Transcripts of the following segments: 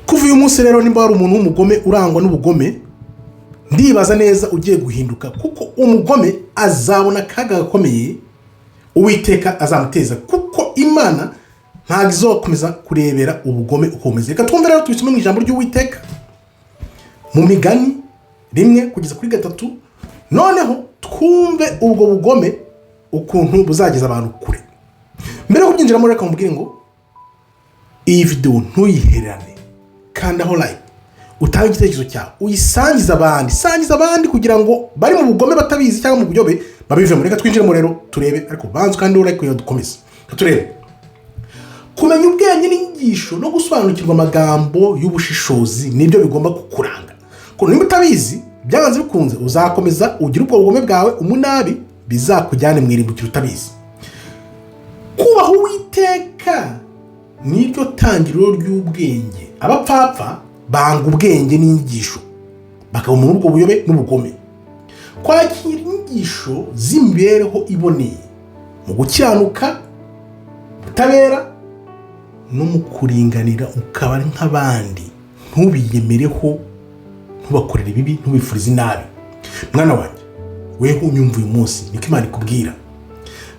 Kuva uyu munsi rero, nimba wari umuntu w'umugome urangwa n'ubugome, ndibaza neza ugiye guhinduka, kuko umugome azabona akaga gakomeye Uwiteka azamuteza, kuko Imana ntabwo izakomeza kurebera ubugome uko bumeze. Reka twumve rero, tubisome mu ijambo ry'Uwiteka mu Migani 1 kugeza kuri 3, noneho twumve ubwo bugome ukuntu buzageza abantu kure. Mbere yo kubyinjiramo, reka mubwire ngo iyi videwo ntuyihererane, kandaho like, utange igitekerezo cyawe, uyisangize abandi, sangiza abandi kugira ngo bari mu bugome batabizi cyangwa mu buyobe babivemo. Reka twinjiremo rero turebe, ariko banza kandi like kugira ngo dukomeze. Reka turebe. Kumenya ubwenge n'inyigisho no gusobanukirwa amagambo y'ubushishozi nibyo bigomba kukuranga, kuko nimba utabizi, byanze bikunze uzakomeza ugire ubwo bugome bwawe, umunabi bizakujyane mu irimbukiro utabizi. Kubaha Uwiteka niryo tangiriro ry'ubwenge. Abapfapfa banga ubwenge n'inyigisho, bakaba muri ubwo buyobe n'ubugome. Kwakira inyigisho z'imibereho iboneye mu gukiranuka, ubutabera no mu kuringanira, ukaba ari nk'abandi, ntubiyemereho, ntubakorere ibibi, ntubifurize inabi. Mwana wanjye, weho unyumva uyu munsi, niko Imana ikubwira: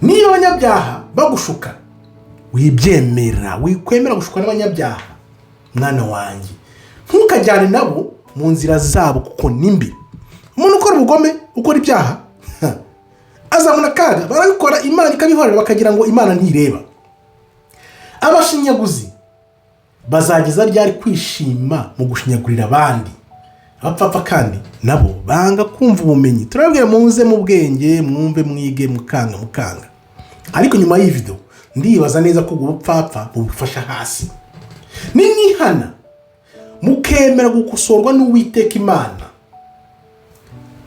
niba abanyabyaha bagushuka, wibyemera, wikwemera gushukwa n'abanyabyaha. Mwana wanjye, ntukajyane nabo mu nzira zabo, kuko ni mbi. Umuntu ukora ubugome, ukora ibyaha, azabona akaga. Barabikora, Imana ikabihorera, bakagira ngo Imana ntireba. Abashinyaguzi bazageza ryari kwishima mu gushinyagurira abandi? Abapfapfa kandi nabo banga kumva ubumenyi. Turababwira muze mu bwenge, mwumve, mwige, mukanga mukanga. Ariko nyuma y'iyi video ndibaza neza ko ubwo bupfapfa bubufasha hasi. Nimwihana mukemera gukosorwa n'Uwiteka Imana,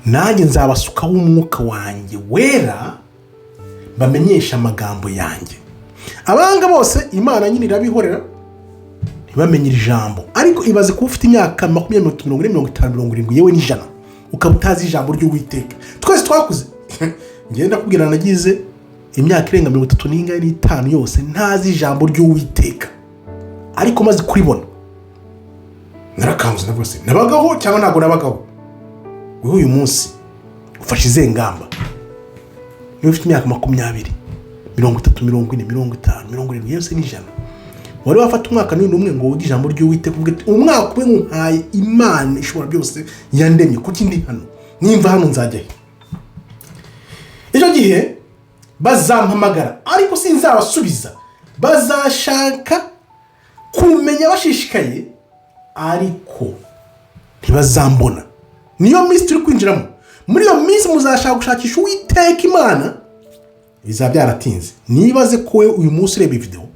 nanjye nzabasukaho umwuka wanjye wera, bamenyesha amagambo yanjye. Abanga bose Imana nyine irabihorera, ntibamenye iri jambo. Ariko ibaze kuba ufite imyaka 20, 30, 40, 50, 70, yewe n'100, ukaba utazi ijambo ry'Uwiteka. Twese twakuze, ngenda kubwira, nagize imyaka irenga 30 n'ingahe n'itanu yose ntazi ijambo ry'Uwiteka, ariko maze kuribona narakanguze, ndavuga se nabagaho cyangwa ntabwo nabagaho? Wowe uyu munsi ufashe izihe ngamba? Niba ufite imyaka 20, 30, 40, 50, 70, yose n'100, wari wafata umwaka n'undi umwe ngo wige ijambo ry'Uwiteka, uvuge uti: "Umwaka umwe nkuhaye Imana ishobora byose yandemye, kuki ndi hano? Nimva hano nzajya he?" Icyo gihe bazampamagara, ariko sinzabasubiza. Bazashaka kumenya bashishikaye, ariko ntibazambona. Niyo minsi turi kwinjiramo. Muri iyo minsi muzashaka gushakisha Uwiteka Imana, bizaba byaratinze. Nibaze ko wowe uyu munsi ureba iyi videwo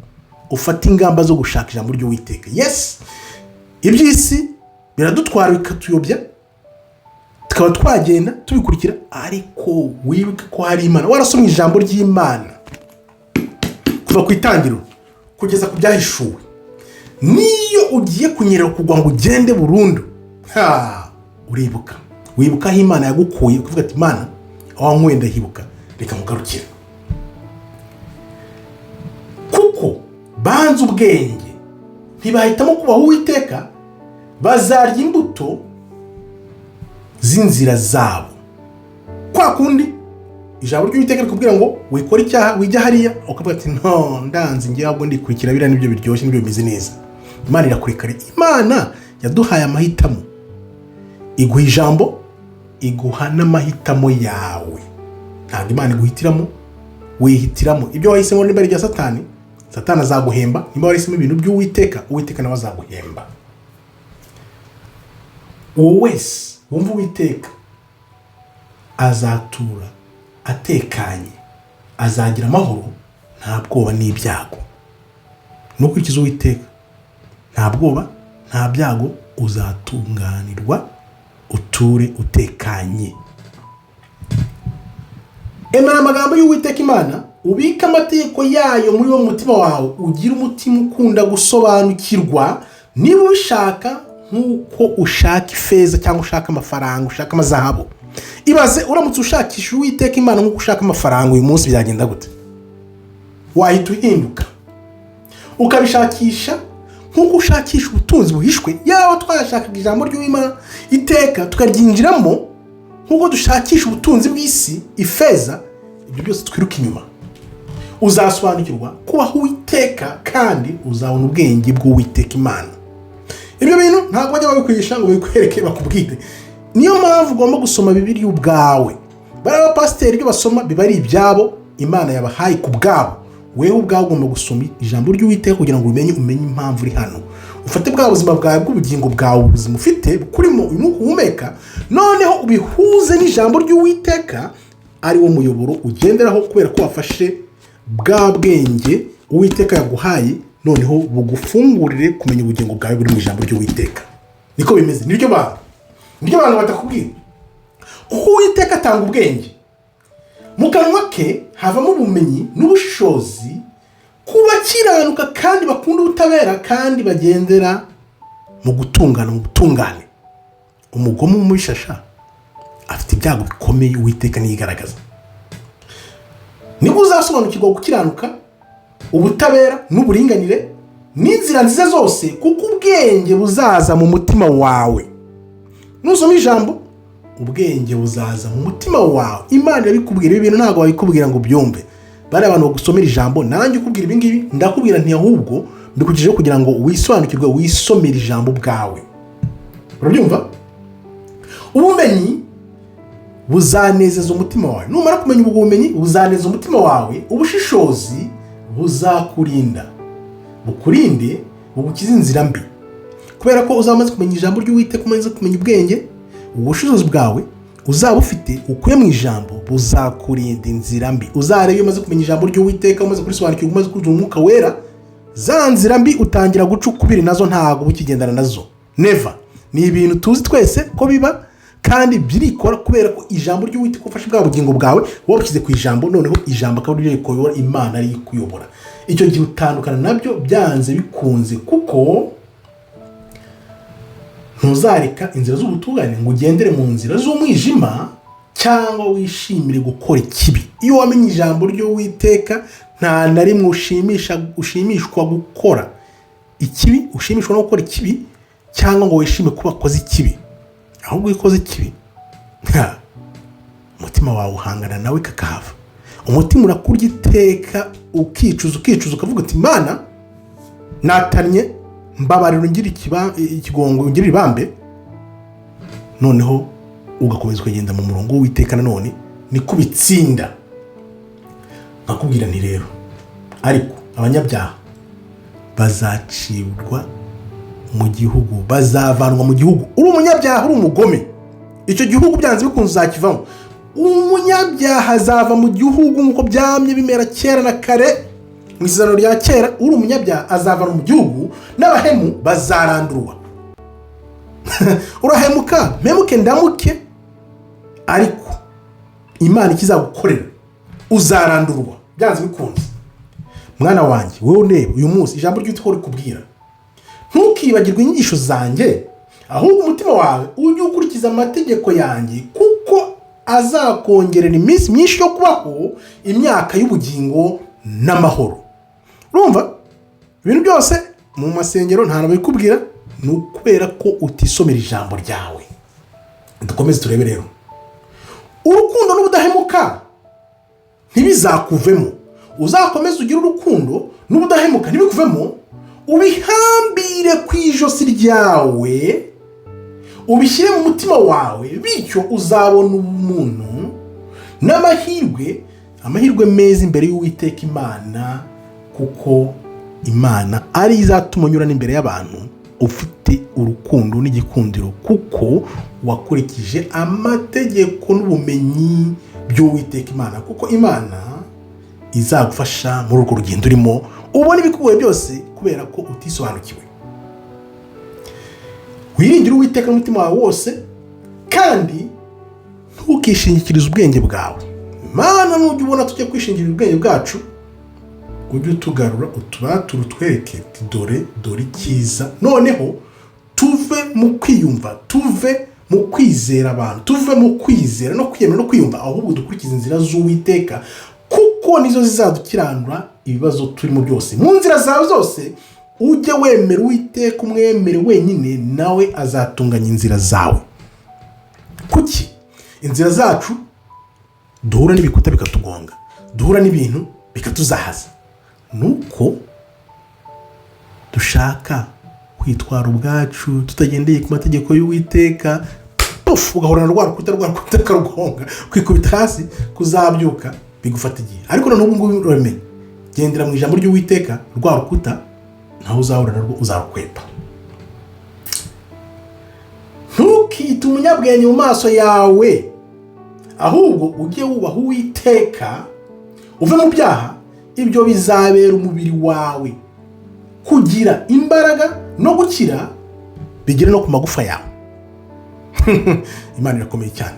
ufata ingamba zo gushaka ijambo ry'Uwiteka. Yes, iby'isi biradutwara, bikatuyobya, tukaba twagenda tubikurikira, ariko wibuke ko hari Imana. Warasomye ijambo ry'Imana kuva ku Itangiriro kugeza ku Byahishuwe, niyo ugiye kunyerera kugwa ngo ugende burundu, ha, uribuka, wibuka aho Imana yagukuye, ukavuga ati: "Imana, aho wankuye ndahibuka, reka mugarukire." Kuko banze ubwenge, ntibahitamo kubaha Uwiteka, bazarya imbuto z'inzira zabo. Kwa kundi ijambo ry'Uwiteka rikubwira ngo wikore icyaha, wijya hariya, ukavuga ati: "No, ndanze ngewe, ahubwo ndikurikira biriya, nibyo biryoshye, nibyo bimeze neza." Imana irakurekare. Imana yaduhaye amahitamo, iguha ijambo, iguha n'amahitamo yawe. Ntabwo Imana iguhitiramo, wihitiramo. Ibyo wahisemo niba ari ibya Satani, Satani azaguhemba. Niba wahisemo ibintu by'Uwiteka, Uwiteka nawe azaguhemba. Uwo wese wumva Uwiteka azatura atekanye, azagira amahoro, nta bwoba n'ibyago. Nukurikiza Uwiteka, nta bwoba, nta byago, uzatunganirwa, uture utekanye. Emera amagambo y'Uwiteka Imana, ubike amategeko yayo muri wo mutima wawe, ugire umutima ukunda gusobanukirwa. Niba ubishaka nk'uko ushaka ifeza cyangwa ushaka amafaranga, ushaka amazahabu. Ibaze uramutse ushakisha Uwiteka Imana nk'uko ushaka amafaranga uyu munsi, byagenda gute? Wahita uhinduka. Ukabishakisha nk'uko ushaka Nk'uko ushakisha ubutunzi buhishwe. Yaba twashakaga ijambo ry'Imana iteka tukaryinjiramo nk'uko dushakisha ubutunzi bw'isi, ifeza, ibyo byose twiruka inyuma. Uzasobanukirwa kubaho Uwiteka kandi uzabona ubwenge bw'Uwiteka Imana. Ibyo bintu ntabwo bajya babikwigisha ngo babikwereke, bakubwire. Niyo mpamvu ugomba gusoma Bibiliya ubwawe. Bariya bapasiteri ibyo basoma biba ari ibyabo Imana yabahaye ku bwabo. Wewe ubwawe ugomba gusoma ijambo ry'Uwiteka kugira ngo umenye impamvu uri hano. Ufate bwa buzima bwawe bw'ubugingo bwawe, ubuzima ufite bukurimo, uyu mwuka uhumeka, noneho ubihuze n'ijambo ry'Uwiteka, ari wo muyoboro ugenderaho, kubera ko wafashe bwa bwenge Uwiteka yaguhaye, noneho bugufungurire kumenya ubugingo bwawe buri mu ijambo ry'Uwiteka. Niko bimeze. Niryo bantu batakubwira, kuko Uwiteka atanga ubwenge, mu kanwa ke havamo ubumenyi n'ubushishozi ku bakiranuka kandi bakunda ubutabera kandi bagendera mu gutungana, mu butungane. Umugome w'umubishasha afite ibyago bikomeye, Uwiteka niyigaragaza. Nibwo uzasobanukirwa gukiranuka, ubutabera n'uburinganire n'inzira nziza zose, kuko ubwenge buzaza mu mutima wawe. Nusoma ijambo, ubwenge buzaza mu mutima wawe. Imana irabikubwira. Ibi bintu ntabwo babikubwira ngo ubyumve. Bariya abantu bagusomera ijambo, nanjye ukubwira ibi ngibi, ndakubwira nti ahubwo mbikugejeho kugira ngo wisobanukirwe, wisomere ijambo ubwawe. Urabyumva? Ubumenyi buzanezeza umutima wawe. Numara kumenya ubwo bumenyi, buzanezeza umutima wawe. Ubushishozi buzakurinda, bukurinde, bugukize inzira mbi, kubera ko uzaba umaze kumenya ijambo ry'Uwiteka, umaze kumenya ubwenge. Ubushishozi bwawe uzaba ufite ukuye mu ijambo buzakurinda inzira mbi. Uzarebe, iyo umaze kumenya ijambo ry'Uwiteka, umaze kurisobanukirwa, umaze kuzuza Umwuka Wera, za nzira mbi utangira guca ukubiri nazo, ntabwo uba ukigendana nazo, never. Ni ibintu tuzi twese ko biba kandi birikora, kubera ko ijambo ry'Uwiteka, ufashe bwa bugingo bwawe wabushyize ku ijambo, noneho ijambo akaba ariryo rikuyobora, Imana ariyo ikuyobora. Icyo gihe utandukana nabyo byanze bikunze, kuko ntuzareka inzira z'ubutungane ngo ugendere mu nzira z'umwijima cyangwa wishimire gukora ikibi. Iyo wamenye ijambo ry'Uwiteka, nta na rimwe ushimishwa gukora ikibi, ushimishwa no gukora ikibi, cyangwa ngo wishime ko wakoze ikibi. Ahubwo iyo ukoze ikibi, umutima wawe uhangana nawe kakahava. Umutima urakurya iteka, ukicuza, ukicuza, ukavuga uti: "Imana, natannye, mbabarira, ungire ikigongo, ungire ibambe." Noneho ugakomeza ukagenda mu murongo w'Uwiteka. Nanone niko ubitsinda. Nkakubwira nti rero, ariko abanyabyaha bazacibwa mu gihugu, bazavanwa mu gihugu. Uri umunyabyaha, uri umugome, icyo gihugu byanze bikunze uzakivamo. Umunyabyaha azava mu gihugu nk'uko byamye bimera kera na kare mu Isezerano rya Kera. Uri umunyabyaha azava mu gihugu, n'abahemu bazarandurwa. Urahemuka, mpemuke, ndamuke, ariko Imana ikizagukorera, uzarandurwa byanze bikunze. Mwana wanjye, wowe undeba uyu munsi, ijambo ry'Uwiteka rikubwira: ntukibagirwe inyigisho zanjye, ahubwo umutima wawe ujye ukurikiza amategeko yanjye, kuko azakongerera iminsi myinshi yo kubaho, imyaka y'ubugingo n'amahoro. Urumva, ibintu byose mu masengero nta babikubwira, ni ukubera ko utisomera ijambo ryawe. Dukomeze turebe rero. Urukundo n'ubudahemuka ntibizakuvemo. Uzakomeze ugire urukundo n'ubudahemuka, ntibikuvemo. Ubihambire ku ijosi ryawe, ubishyire mu mutima wawe, bityo uzabona ubumuntu n'amahirwe, amahirwe meza imbere y'Uwiteka Imana, kuko Imana ari izatuma unyura n'imbere y'abantu ufite urukundo n'igikundiro, kuko wakurikije amategeko n'ubumenyi by'Uwiteka Imana, kuko Imana izagufasha muri urwo rugendo urimo, ubona ibikugoye byose kubera ko utisobanukiwe. Wiringire Uwiteka n'umutima wawe wose kandi ntukishingikirize ubwenge bwawe. Imana, nujya ubona tujya kwishingikiriza ubwenge bwacu, ujye utugarura, utubature, utwereke uti: "Dore, dore icyiza." Noneho tuve mu kwiyumva, tuve mu kwizera abantu, tuve mu kwizera no kwiyemera no kwiyumva, ahubwo dukurikize inzira z'Uwiteka, kuko nizo zizadukiranura ibibazo turimo byose. Mu nzira zawe zose. Ujye wemera Uwiteka, umwemere wenyine, nawe azatunganya inzira zawe. Kuki inzira zacu duhura n'ibikuta bikatugonga, duhura n'ibintu bikatuzahaza? Nuko dushaka kwitwara ubwacu tutagendeye ku mategeko y'Uwiteka. Pufu, ugahura na rwa rukuta, rwa rukuta rukarugonga, kwikubita hasi, kuzabyuka bigufata igihe. Ariko noneho ubu ngubu urabimenya, gendera mu ijambo ry'Uwiteka, rwa rukuta ntawe uzahura narwo, uzarukwepa. Ntukite umunyabwenge mu maso yawe, ahubwo ujye wubaha Uwiteka, uve mu byaha. Ibyo bizabera umubiri wawe kugira imbaraga no gukira, bigere no ku magufa yawe. Imana irakomeye cyane.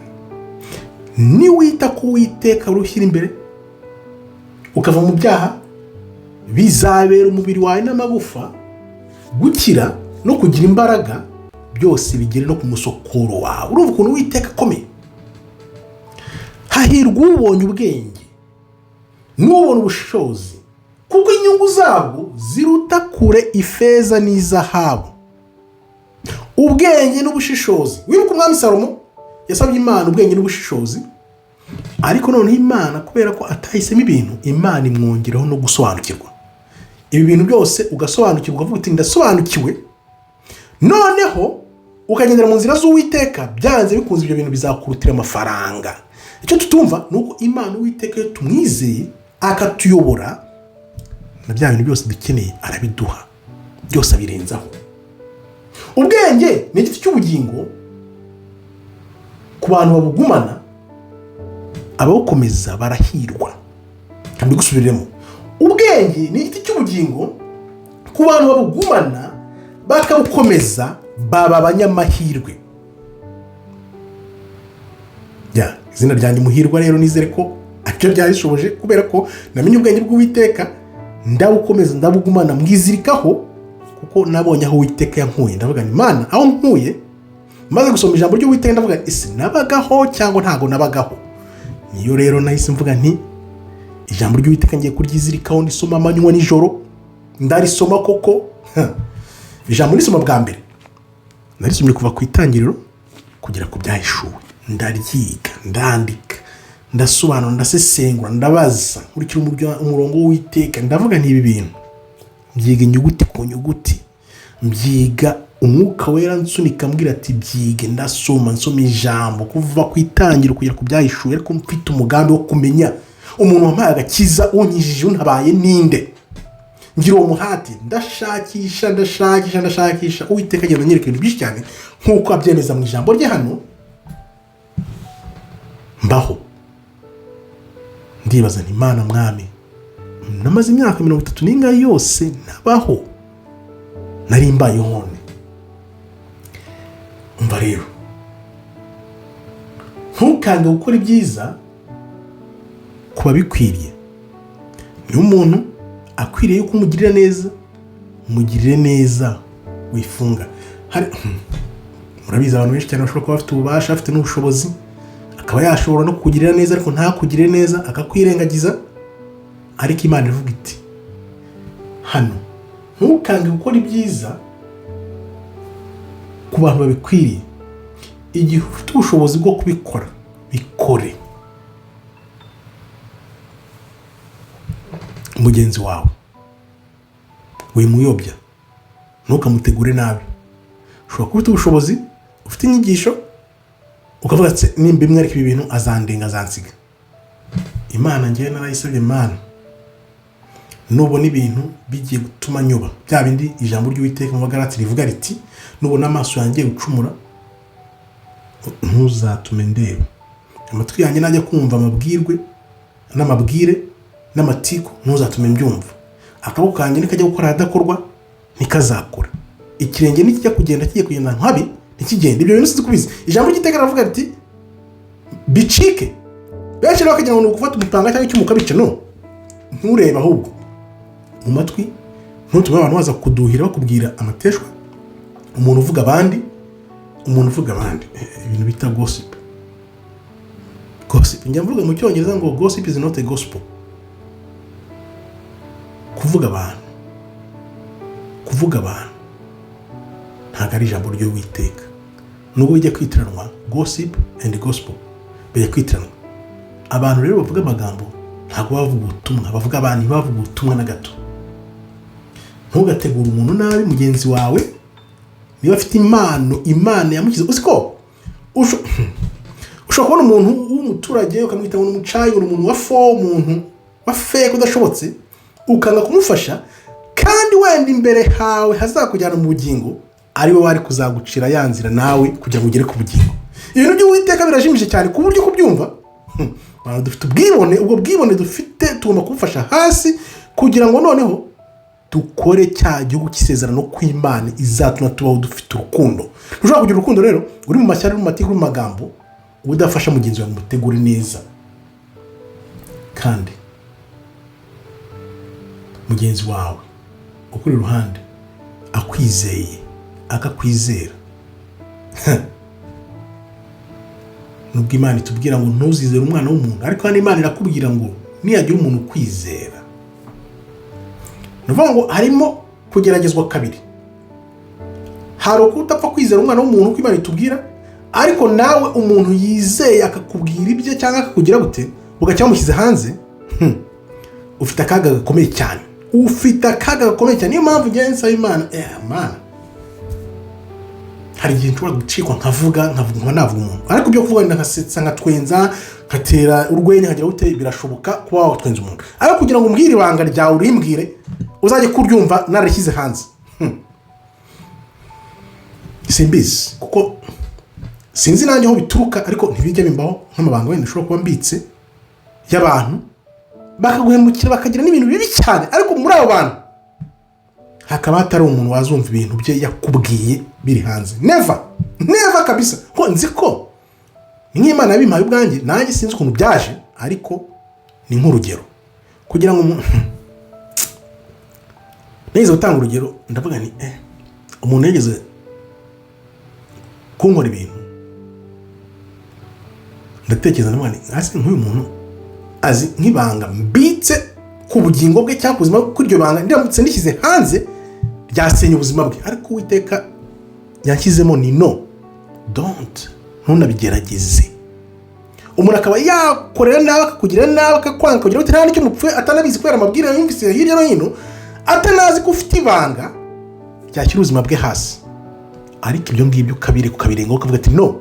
Niwita ku Uwiteka, urushyira imbere, ukava mu byaha, bizabera umubiri wawe n'amagufa gukira no kugira imbaraga, byose bigere no ku musokoro wawe. Urumva ukuntu Uwiteka akomeye. Hahirwa ubonye ubwenge n'ubona ubushishozi, kuko inyungu zabwo ziruta kure ifeza n'izahabu. Ubwenge n'ubushishozi. Wibuke umwami Salomo yasabye Imana ubwenge n'ubushishozi, ariko noneho Imana, kubera ko atahisemo ibintu, Imana imwongeraho no gusobanukirwa ibi bintu byose. Ugasobanukirwa, ukavuga uti: "Ndasobanukiwe." Noneho ukagendera mu nzira z'Uwiteka, byanze bikunze ibyo bintu bizakurutira amafaranga. Icyo tutumva ni uko Imana Uwiteka, iyo tumwizeye akatuyobora, na bya bintu byose dukeneye arabiduha, byose abirenzaho. Ubwenge ni igiti cy'ubugingo ku bantu babugumana, abawukomeza barahirwa. Mbigusubiriremo: ubwenge ni igiti cy'ubugingo ku bantu babugumana bakabukomeza, baba abanyamahirwe. Ya izina ryanjye Muhirwa rero, nizere ko aricyo ryabishoboje, kubera ko namenye ubwenge bw'Uwiteka, ndawukomeza, ndabugumana, mbwizirikaho, kuko nabonye aho Uwiteka yankuye. Ndavuga nti: "Imana, aho nkuye." Maze gusoma ijambo ry'Uwiteka, ndavuga: "Ese nabagaho cyangwa ntabwo nabagaho?" Niyo rero nahise mvuga nti: "Ijambo ry'Uwiteka ngiye kuryizirikaho, ndisoma amanywa nijoro." Ndarisoma koko. Ijambo nisoma bwa mbere, narisomye kuva ku Itangiriro kugera ku Byahishuwe. Ndaryiga, ndandika, ndasobanura, ndasesengura, ndabaza, nkurikira umurongo w'Uwiteka. Ndavuga nti: "Ibi bintu mbyiga inyuguti ku nyuguti." Mbyiga Umwuka Wera nsunika, mbwira ati: "Byige." Ndasoma, nsoma ijambo kuva ku Itangiriro kugera ku Byahishuwe, ariko mfite umugambi wo kumenya umuntu wampaye agakiza, unkijije, untabaye ninde. Ngira uwo muhati, ndashakisha, ndashakisha, ndashakisha. Uwiteka agenda anyereka ibintu byinshi cyane nk'uko abyemeza mu ijambo rye. Hano mbaho ndibaza nti: "Imana Mwami, namaze imyaka 30 n'ingahe yose ntabaho, nari mbayeho none?" Umva rero, ntukange gukora ibyiza ku babikwiriye. Niba umuntu akwiriye yuko umugirira neza, mugirire neza, wifunga. Murabizi, abantu benshi cyane bashobora kuba bafite ububasha, bafite n'ubushobozi, akaba yashobora no kukugirira neza, ariko ntakugirire neza, akakwirengagiza. Ariko Imana ivuga iti hano: "Ntukange gukora ibyiza ku bantu babikwiriye." Igihe ufite ubushobozi bwo kubikora, bikore. Mugenzi wawe wimuyobya, ntukamutegure nabi. Ushobora kuba ufite ubushobozi, ufite inyigisho, ukavuga ati: "Nimba imwe, ariko ibi bintu azandenga, azansiga." Imana ngewe narayisabye: "Imana, nubona ibintu bigiye gutuma nyuba bya bindi ijambo ry'Uwiteka mu Bagalati rivuga riti: 'Nubona amaso yanjye ucumura, ntuzatume ndeba. Amatwi yanjye najya kumva amabwirwe n'amabwire n'amatiku, ntuzatume mbyumva. Akaboko kanjye nikajya gukora ahadakorwa, ntikazakora. Ikirenge nikijya kugenda, kigiye kugenda nkabi, ntikigende.'" Ibyo bintu sinzi kubizi. Ijambo ry'Iteka riravuga riti: "Bicike." Benshi rero bakagira ngo ni ugufata umupanga cyangwa icyuma ukabica. No nturebe, ahubwo mu matwi ntutume abantu baza kuduhira bakubwira amateshwa. Umuntu uvuga abandi, umuntu uvuga abandi, ibintu bita gossip. Gossip, njya mvuga mu Cyongereza ngo "Gossip is not a gospel." Kuvuga abantu, kuvuga abantu, Kuvuga abantu ntabwo ari ijambo ry'Uwiteka, nubwo bijya kwitiranwa. Gossip and gospel bijya kwitiranwa. Abantu rero bavuga amagambo ntabwo bavuga ubutumwa, bavuga abantu ntibavuga ubutumwa na gato. Ntugategure umuntu nabi mugenzi wawe niba afite impano Imana yamushyize. Uzi ko ushobora kubona umuntu w'umuturage ukamwita ngo ni umucayi, ngo ni umuntu wa fo, umuntu wa fake udashobotse, ukanga kumufasha, kandi wenda imbere hawe hazakujyana mu bugingo, ari we wari kuzagucira ya nzira nawe kugira ngo ugere ku bugingo. Ibintu by'Uwiteka birajimije cyane ku buryo kubyumva. Abantu dufite ubwibone, ubwo bwibone dufite tugomba kubufasha hasi kugira ngo noneho dukore cya gihugu cy'isezerano kw'Imana izatuma tubaho dufite urukundo. Ntushobora kugira urukundo rero uri mu mashyari, uri mu matiku, uri mu magambo, udafasha mugenzi wawe ngo umutegure neza. Kandi mugenzi wawe ukuri iruhande akwizeye, akakwizera, nubwo Imana itubwira ngo ntuzizere umwana w'umuntu, ariko hano Imana irakubwira ngo nihagira umuntu ukwizera. Ni ukuvuga ngo harimo kugeragezwa kabiri. Hari uko utapfa kwizera umwana w'umuntu uko Imana itubwira, ariko nawe umuntu yizeye akakubwira ibye cyangwa akakugira gute, bugacya bamushyize hanze. Ufite akaga gakomeye cyane, ufite akaga gakomeye cyane. Niyo mpamvu ngenda nsaba Imana, Mana, hari igihe nshobora gucikwa nkavuga, nkavuga, nkaba navuga umuntu, ariko ibyo kuvuga nkasetsa, nkatwenza, nkatera urwenya, nkagira gute, birashoboka kuba watwenza umuntu, ariko kugira ngo umbwire ibanga ryawe urimbwire uzajye kuryumva nararishyize hanze, simbizi, kuko sinzi nanjye aho bituruka, ariko ntibijya bimbaho nk'amabanga wenda ushobora kuba mbitse y'abantu, bakaguhemukira, bakagira n'ibintu bibi cyane, ariko muri abo bantu hakaba hatari umuntu wazumva ibintu bye yakubwiye biri hanze. Never, never kabisa, ko nzi ko ni nk'Imana yabimpaye ubwanjye. Nanjye sinzi ukuntu byaje, ariko ni nk'urugero kugira ngo nigeze gutanga urugero, ndavuga ni umuntu yigeze kunkora ibintu, ndatekereza, ndavuga ni hasi nk'uyu muntu azi nk'ibanga mbitse ku bugingo bwe cyangwa ku buzima bwe, ko iryo banga ndamutse ndishyize hanze ryasenya ubuzima bwe, ariko Uwiteka yanshyizemo ni no, don't, ntunabigerageze. Umuntu akaba yakorera nabi, akakugirira nabi, akakwanga, akakugira gute, nta n'icyo mupfuye, atanabizi kubera amabwiriza yumvise hirya no hino, atanazi ko ufite ibanga ryashyira ubuzima bwe hasi, ariko ibyo ngibyo ukabireka, ukabirengaho, ukavuga ati no,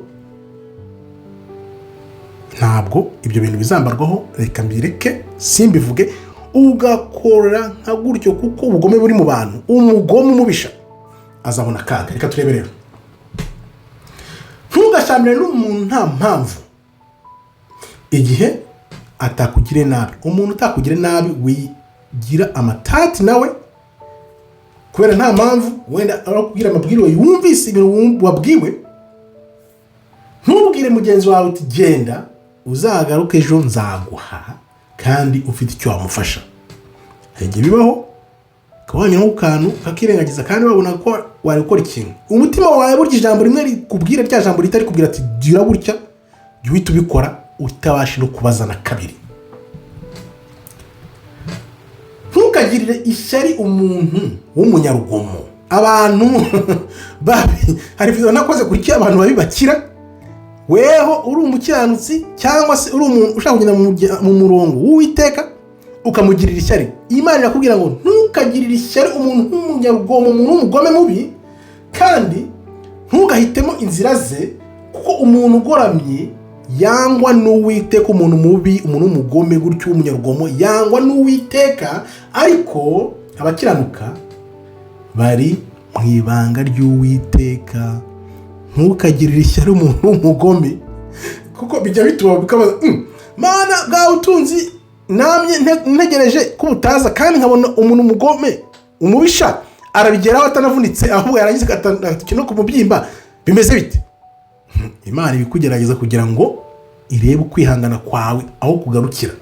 ntabwo ibyo bintu bizambarwaho, reka mbireke simbivuge, ugakora nka gutyo, kuko ubugome buri mu bantu. Umugome umubisha azabona akaga. Reka turebe rero. Ntugashyambire n'umuntu nta mpamvu igihe atakugire nabi. Umuntu utakugire nabi wigira amatati nawe kubera nta mpamvu, wenda arakubwira amabwiriza yumvise, ibintu wabwiwe. Ntubwire mugenzi wawe uti genda uzagaruke ejo nzaguha, kandi ufite icyo wamufasha. Hari igihe bibaho ukaba wanyura ku kantu kakirengagiza, kandi wabona ko wari gukora ikintu. Umutima wawe burya ijambo rimwe rikubwira, rya jambo ritari kubwira ati gira gutya, jya uhita ubikora utabasha no kubaza na kabiri. Ntukagirire ishyari umuntu w'umunyarugomo. Abantu babi, hari video nakoze kuri cyo, abantu babi bakira. Weho uri umukiranutsi cyangwa se uri umuntu ushaka kugenda mu murongo w'Uwiteka, ukamugirira ishyari. Imana irakubwira ngo ntukagirire ishyari umuntu w'umunyarugomo, umuntu w'umugome mubi, kandi ntugahitemo inzira ze, kuko umuntu ugoramye yangwa n'Uwiteka. Umuntu mubi, umuntu w'umugome gutyo w'umunyarugomo yangwa n'Uwiteka, ariko abakiranuka bari mu ibanga ry'Uwiteka. Ntukagirire ishyari umuntu w'umugome, kuko bijya bituma bikabaza Mana, bwa butunzi namye ntegereje ko butaza, kandi nkabona umuntu umugome umubisha arabigeraho atanavunitse, ahubwo yarangiza agatoki no ku mubyimba, bimeze bite? Imana ibikugerageza kugira ngo irebe ukwihangana kwawe aho kugarukira.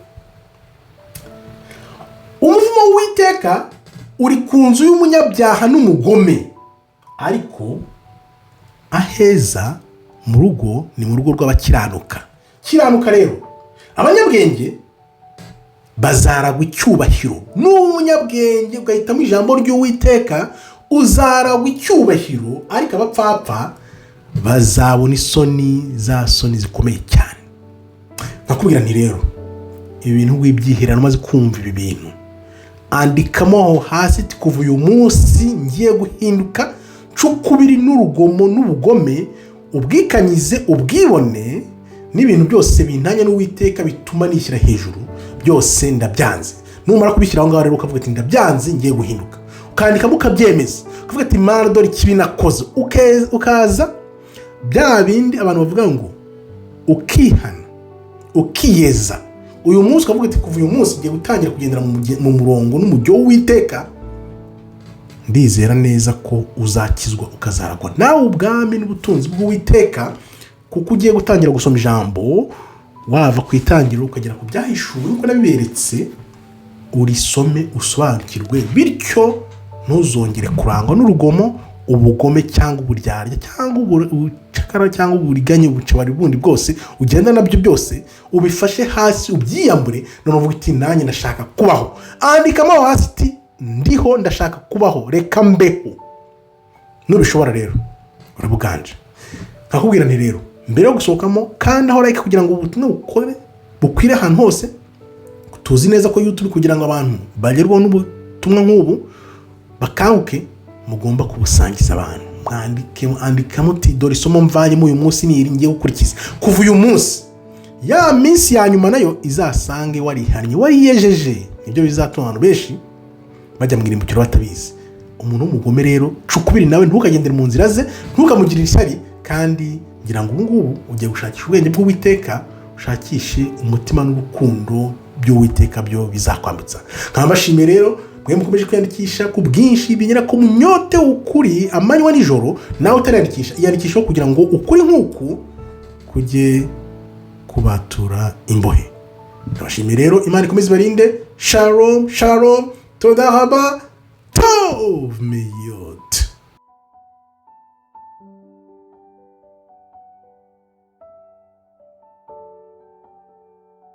Umuvumo w'Uwiteka uri ku nzu y'umunyabyaha n'umugome, ariko aheza mu rugo ni mu rugo rw'abakiranuka. Kiranuka rero, abanyabwenge bazaragwa icyubahiro. N'uba umunyabwenge ugahitamo ijambo ry'Uwiteka, Uzaragwa icyubahiro, ariko abapfapfa bazabona isoni, za soni zikomeye cyane. Nkakubwira nti rero, ibi bintu wibyiherana, umaze kumva ibi bintu, andikamo aho hasi ati: "Kuva uyu munsi ngiye guhinduka, cukubiri n'urugomo n'ubugome, ubwikanyize, ubwibone n'ibintu byose bintanya n'Uwiteka bituma nishyira hejuru, byose ndabyanze." Numara kubishyira aho ngaho rero, ukavuga ati: "Ndabyanze, ngiye guhinduka," ukandikamo, ukabyemeza, ukavuga ati: "Mana, dore ikibi nakoze," ukaza bya bindi abantu bavuga ngo ukihana, ukiyeza uyu munsi, ukavuga ati: "Kuva uyu munsi ngiye gutangira kugendera mu murongo n'umujyo w'Uwiteka." Ndizera neza ko uzakizwa, ukazaragwa nawe ubwami n'ubutunzi bw'Uwiteka, kuko ugiye gutangira gusoma ijambo, wava ku itangiriro ukagera ku Byahishuwe nk'uko nabiberetse, urisome usobanukirwe, bityo ntuzongere kurangwa n'urugomo, ubugome cyangwa uburyarya cyangwa ubucakara cyangwa uburiganya, ubucabari bundi bwose ugenda nabyo byose, ubifashe hasi ubyiyambure. None uvuga uti: "Nanjye ndashaka kubaho." Andikamo aho hasi uti: "Ndiho, ndashaka kubaho, reka mbeho." Nubishobora rero urabuganje. Nkakubwira nti rero, mbere yo gusohokamo, kandi aho like kugira ngo ubutumwa bukore bukwire ahantu hose. Tuzi neza ko YouTube, kugira ngo abantu bagerweho n'ubutumwa nk'ubu bakanguke, mugomba kubusangiza abantu. Mwandike, andikamo uti: "Dore isomo mvanyemo uyu munsi ni iri ngiye gukurikiza kuva uyu munsi." Ya minsi ya nyuma nayo izasange warihannye, wariyejeje. Nibyo bizatuma abantu benshi bajya mu irimbukiro batabizi. Umuntu w'umugome rero, cukubiri nawe, ntukagendere mu nzira ze, ntukamugirire ishyari. Kandi ngira ngo ubu ngubu ugiye gushakisha ubwenge bw'Uwiteka, ushakishe umutima n'urukundo by'Uwiteka, byo bizakwambutsa. Nkaba mbashimiye rero mwe mukomeje kwiyandikisha ku bwinshi, binyera ko munyote ukuri amanywa nijoro. Nawe utariyandikisha, iyandikishaho kugira ngo ukuri nk'uku kujye kubatura imbohe. Ndabashimiye rero, Imana ikomeze ibarinde. Shalom, shalom, toda raba, tov meyot.